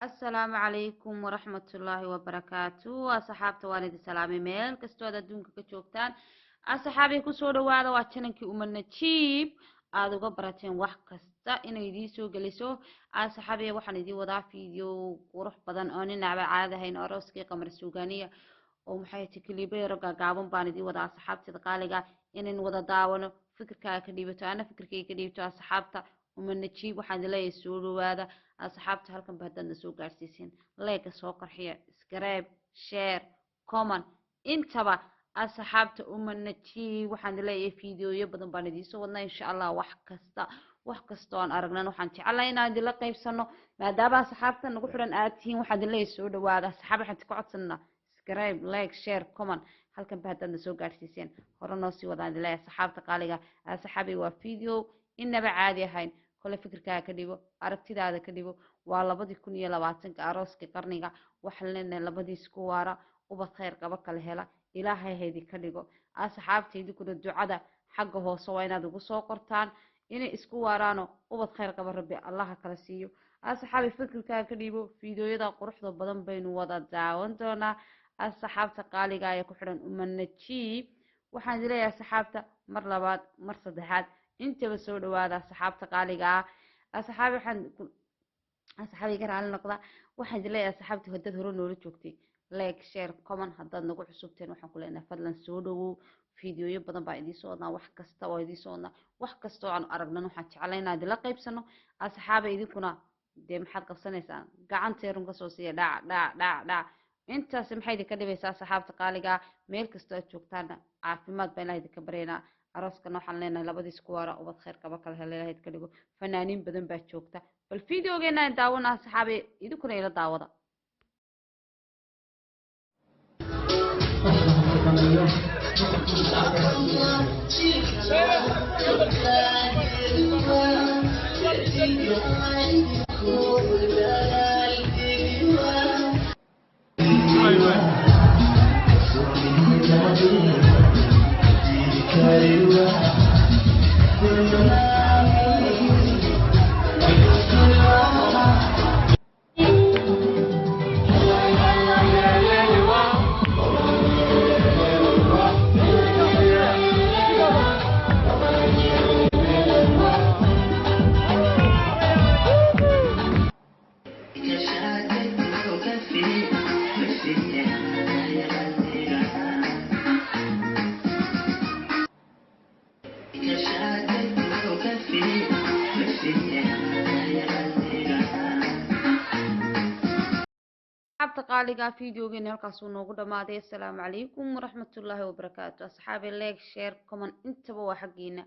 Asalaamu calaykum waraxmatullaahi wabarakaatu. Asxaabta, waan idin salaamay meel kastoo aad adduunka ka joogtaan. Asxaabii, kusoo dhawaada, waa channelkii Uma Najiib aada uga barateen wax kasta inay idiin soo geliso. Asxaabiya, waxaan idiin wadaa video qurux badan oo ninaba caadi ahayn, arooskii Qamar Suugaaniya oo maxay ti clipyo yaro gaagaaban baan idiin wadaa. Asxaabteeda qaaliga, inayn wada daawano, fikirkaaga ka dhiibato, ana fikirkayga ka dhiibto. Asxaabta Uma Najiib, waxaan idin leeyahay soo dhawaada. Asxaabta, halkan ba haddaadna soo gaarsiiseen, likega soo qarxiya, subscribe, share, comment intaba. Asxaabta Uma Najiib, waxaan idin leeyahay fiidiyoyo badan baan idiin soo wadnaa insha Allah. Wax kasta, wax kasta oo aan aragnan, waxaan jecelahay inaan idinla qaybsano, maadaama asxaabta nagu xidhan aad tihiin. Waxaan idin leeyahay soo dhawaada. Asxaab, waxaan ka codsanaa subscribe, like, share, comment. Halkan ba haddaadna soo gaarsiiseen, hore noo sii wadaan idin leeyahay, asxaabta qaaliga. Asxaabi, waa video inaba caadi ahayn. Kole fikirkaaga ka dhibo, aragtidaada ka dhibo. Waa 2020-ka, arooskii qarniga. Waxaan leenahay labadiis ku waara, ubad khayr qaba kala hela Ilaahay haydi ka dhigo. Asxaabta, idinkuna ducada xagga hoose waa inaad ugu soo qortaan inay isku waaraano, ubad khayr qaba Rabbi Allaha kala siiyo. Asxaabi, fikirkaaga ka dhibo. Fiidiyoyada quruxda badan baynu wada daawan doonaa. Asxaabta qaaliga ee ku xidhan Uma Najiib, waxaan idin leeyahay asxaabta, mar labaad, mar saddexaad intaba soo dhawaada, asxaabta qaaliga ah. Asxaabi, waxaan asxaabi ka raali noqda. Waxaan idin leeyahay asxaabta, haddaad hore noola joogtay, like, share, comment. Haddaad nagu cusubteen, waxaan ku leenahay fadlan soo dhawow. Fiidiyoyo badan baa idiin soo wadnaa, wax kasta waa idiin soo wadnaa. Wax kasta oo aan aragnan, waxaan jeclay inaan idinla qaybsano. Asxaaba, idinkuna dee maxaad qabsanaysaan? Gacanteerun kasoo siiya, dhac dhac dhac dhac. Intaasi maxay idinka dhibaysaa? Asxaabta qaaliga, meel kastoo aad joogtaana caafimaad baan Ilaha idinka baryaynaa. Arooskana waxaan leenahay labadiis ku waara, ubad khayr qaba kala hela Ilaha idinka dhigo. Fanaaniin badan baa joogta. Bal videogeena aan daawana, asxaabe, idinkuna ila daawada. Asxaabta qaaliga, videogeena halkaasuu noogu dhamaaday. Assalaamu calaykum waraxmatullaahi wabarakaatu. Asxaabi, like, share, comment intaba waa xaggiina.